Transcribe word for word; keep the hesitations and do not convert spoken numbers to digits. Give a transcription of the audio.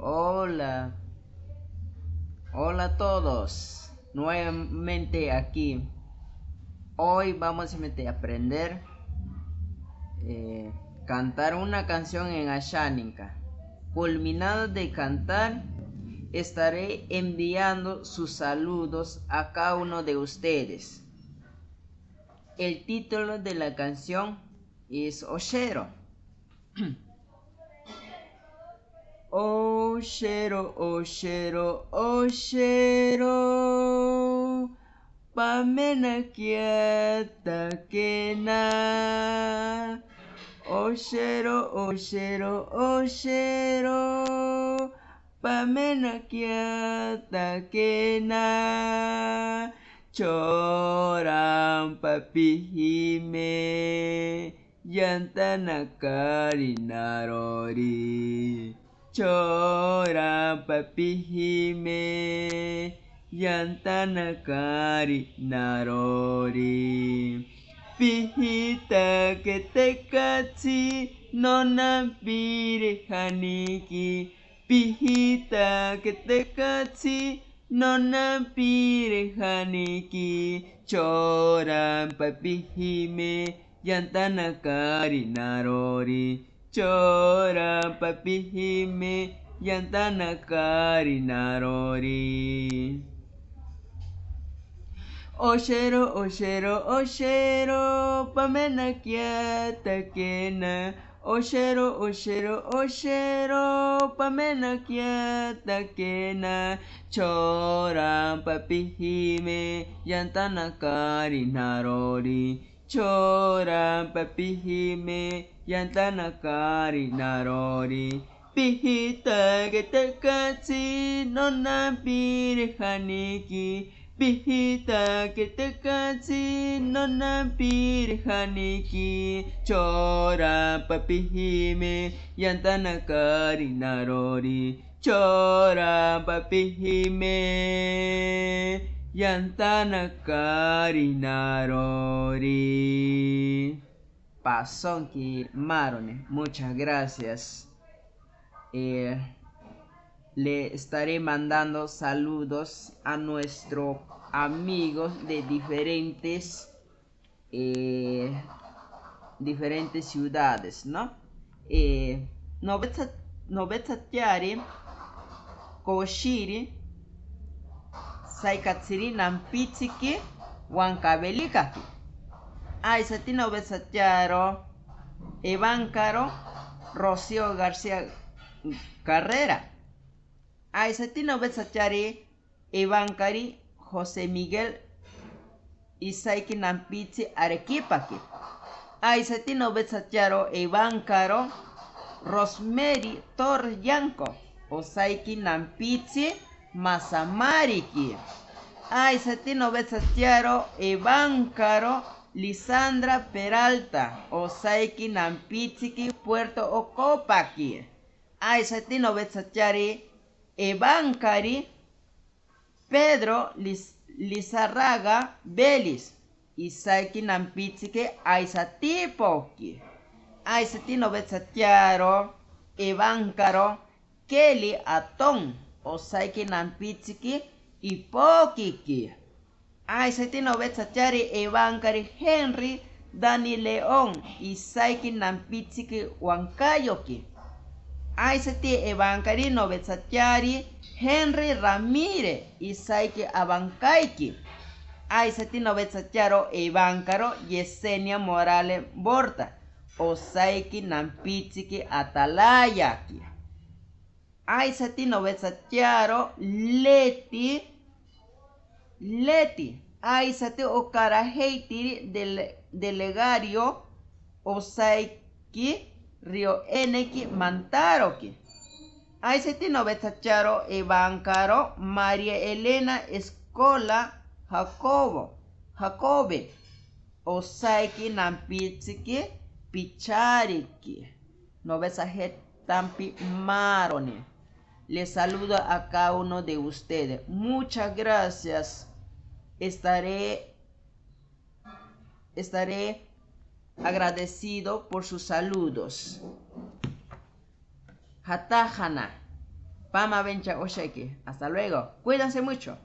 Hola. Hola a todos. Nuevamente aquí. Hoy vamos a aprender, eh, cantar una canción en Asháninka. Culminado de cantar, estaré enviando sus saludos a cada uno de ustedes. El título de la canción es Oxero. Oxero, oxero, oxero, pame nakia'takena. Oxero, oxero, oxero, pame nakia'takena. Chora mpapihime, yanta nakari narori. Chora mpapihime, yanta nakari narori. Pihi taketeka tsi, nona pire haniki. Pihi taketeka tsi, nona pire haniki. Chora mpapihime, yanta nakari narori. Chora mpapihime, yanta nakari narori. Oxero, oxero, oxero, pame nakia'takena. Oxero, oxero, oxero, pame nakia'takena. Chora mpapihime, yanta nakari narori. Chora mpapihime, yanta nakari narori. Pihi taketeka tsi, nona pire haniki. Pihi taketeka tsi, nona pire haniki. Chora mpapihime, yanta nakari narori. Chora mpapihime, yanta nakari narori. Pasonki marone, muchas gracias. Eh, le estaré mandando saludos a nuestros amigos de diferentes, eh, diferentes ciudades, ¿no? Eh, nobetsa, nobetsa tiari, koshiri, saikatsiri nampitsiki, huancabelikaki. Aisati nobetsa tiaro, ebankaro, Rocío García Carrera. Aisati nobetsa tiari, ebankari, José Miguel, isaiki nampitsi Arequipaki. Aisati nobetsa tiaro, ebankaro, Rosemary Torres Yanco, osaiki nampitsi Masamariki. Aisati nobetsa tiaro, ebankaro, Lisandra Peralta, osaiki nampitsiki Puerto Ocopaki. Aisati nobetsa tiari, ebankari, Pedro Liz-, Lizarraga Vélez, isaiki nampitsiki Aisatipoki. Aisati nobetsa tiaro, ebankaro, Kelly Atón, osaiki nampitsiki Ipokiki. Aisati nobetsa tiari, ebankari, Henry Dani León, isaiki nampitsiki Huancayoki. Aisati ebankari nobetsa tiari, Henry Ramírez, isaiki Abancaiki. Aisati nobetsa tiaro, ebankaro, Yesenia Morales Borta, osaiki nampitsiki Atalayaki. Aisati nobetsa tiaro, Leti, Leti. Aisati okaraheitiri, dele-, delegario, osaiki Río Eneki Mantaroki. Aisati nobetsa tiaro, ebankaro, María Elena Escola Jacobo, Jacobe, osaiki nampitsiki Pichariki. Nobetsa hetampi marone. Les saludo a cada uno de ustedes. Muchas gracias. Estaré, estaré agradecido por sus saludos. Hatajana. Pama vencha oxeki. Hasta luego. Cuídense mucho.